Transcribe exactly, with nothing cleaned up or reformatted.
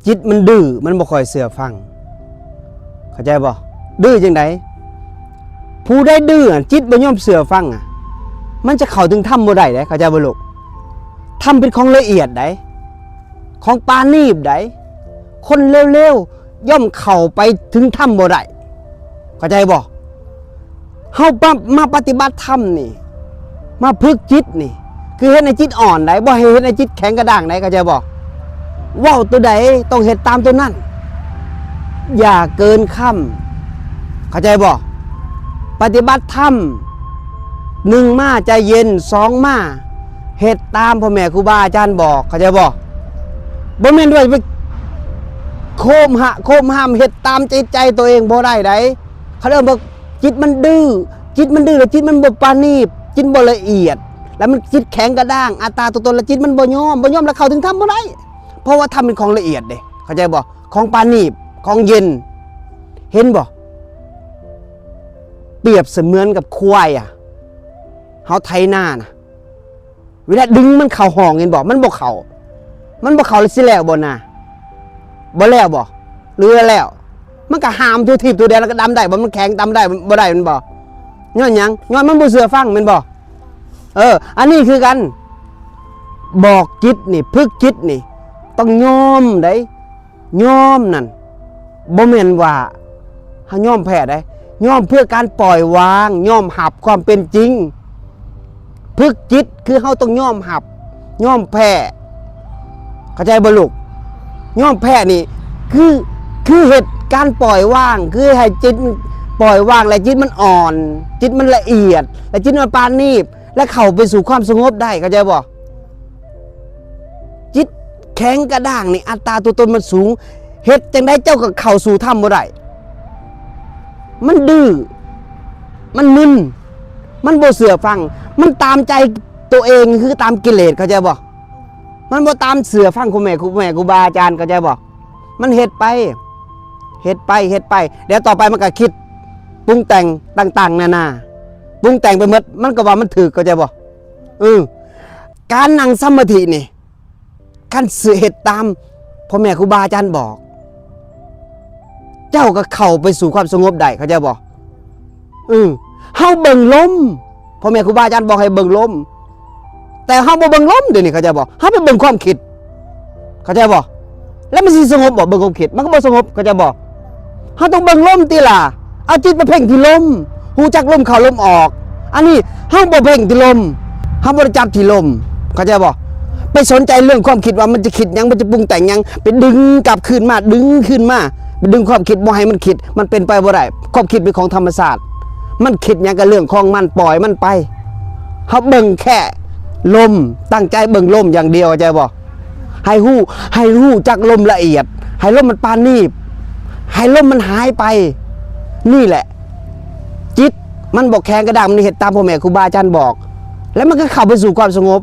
จิตมันดื้อ มันบ่ค่อยเชื่อฟัง เข้าใจบ่? ดื้อจั่งใด? ผู้ใดดื้ออะ จิตบ่ยอมเชื่อฟังอะ มันจะเข้าถึงธรรมบ่ได้เด้ เข้าใจบ่ลูก? ธรรมเป็นของละเอียดใด ของปราณีตใด คนเลวๆ ย่อมเข้าไปถึงธรรมบ่ได้ เข้าใจบ่? เฮามา มาปฏิบัติธรรมนี่ มาฝึกจิตนี่ คือเฮ็ดให้จิตอ่อนใด บ่ให้เฮ็ดให้จิตแข็งกระด้างใด เข้าใจบ่? เว้าตัวใดต้องเฮ็ดตามตัวนั้น อย่าเกินคำ เข้าใจบ่? ปฏิบัติธรรม หนึ่งมาใจเย็น สองมาเฮ็ดตามพ่อแม่ครูบาอาจารย์บอก เข้าใจบ่? บ่แม่นว่าไปโคมหะ โคมห้ามเฮ็ดตามใจ ใจตัวเองบ่ได้ใด เขาเรียกว่าจิตมันดื้อ จิตมันดื้อแล้วจิตมันบ่ปราณีต จิตบ่ละเอียด แล้วมันจิตแข็งกระด้าง อัตตาตัวตน แล้วจิตมันบ่ยอม บ่ยอมแล้วเข้าถึงธรรมบ่ได้ เพราะว่าธรรมเป็นของละเอียดเด้ เข้าใจบ่? ของปราณีต ของเย็น เห็นบ่? เปรียบเสมือนกับควายอะ เฮาไถนานะ เวลาดึงมันเข้าห้อง เห็นบ่? มันบ่เข้า มันบ่เข้าแล้วสิแล้วบ่นา บ่แล้วบ่ หรือว่าแล้ว มันก็หามทั่วทีบทั่วแดน แล้วก็ดำได้บ่ มันแข็งดำได้บ่ได้ มันบ่ ย้อนหยัง ย้อนมันบ่เชื่อฟัง แม่นบ่? เออ อันนี้คือกัน บอกจิตนี่ ฝึกจิตนี่ ต้องยอมได๋ ยอมนั่น บ่แม่นว่าเฮายอมแพ้ได๋ ยอมเพื่อการปล่อยวาง ยอมรับความเป็นจริง ฝึกจิตคือเฮาต้องยอมรับ ยอมแพ้ เข้าใจบ่ลูก? ยอมแพ้นี่ คือ คือเฮ็ดการปล่อยวาง คือให้จิตมันปล่อยวาง และจิตมันอ่อน จิตมันละเอียด และจิตมันปราณีต และเข้าไปสู่ความสงบได้ เข้าใจบ่? จิตแข็งกระด้างนี่ อัตตาตัวตนมันสูง เฮ็ดจั่งใดเจ้าก็เข้าสู่ธรรมบ่ได้ มันดื้อ มันมึน มันบ่เชื่อฟัง มันตามใจตัวเอง คือตามกิเลส เข้าใจบ่? มันบ่ตามเชื่อฟังครูแม่ ครูแม่ ครูบาอาจารย์ เข้าใจบ่? มันเฮ็ดไป เฮ็ดไป เฮ็ดไป เดี๋ยวต่อไปมันก็คิดปรุงแต่งต่างๆ นานา ปรุงแต่งไปหมด มันก็ว่ามันถูก เข้าใจบ่? เออ การนั่งสมาธินี่ คันสิเฮ็ดตามพ่อแม่ครูบาอาจารย์บอก เจ้าก็เข้าไปสู่ความสงบได้ เข้าใจบ่? อืม เฮาเบิ่งลม พ่อแม่ครูบาอาจารย์บอกให้เบิ่งลม แต่เฮาบ่เบิ่งลมเดี๋ยวนี้ เข้าใจบ่? เฮาไปเบิ่งความคิด เข้าใจบ่? แล้วมันสิสงบบ่ เบิ่งความคิด มันก็บ่สงบ เข้าใจบ่? เฮาต้องเบิ่งลมติล่ะ เอาจิตไปเพ่งที่ลม ฮู้จักลมเข้าลมออก อันนี้เฮาบ่เพ่งที่ลม เฮาบ่ได้จับที่ลม เข้าใจบ่? ไปสนใจเรื่องความคิดว่ามันจะคิดหยัง มันจะปรุงแต่งหยัง ไปดึงกลับคืนมา ดึงคืนมา ไปดึงความคิดบ่ให้มันคิด มันเป็นไปบ่ได้ ความคิดเป็นของธรรมชาติ มันคิดหยังก็เรื่องของมัน ปล่อยมันไป เฮาเบิ่งแค่ลม ตั้งใจเบิ่งลมอย่างเดียว เข้าใจบ่? ให้ฮู้ ให้ฮู้จักลมละเอียด ให้ลมมันปราณีต ให้ลมมันหายไป นี่แหละ จิตมันบ่แข็งกระด้าง มันเฮ็ดตามพ่อแม่ครูบาอาจารย์บอก แล้วมันก็เข้าไปสู่ความสงบ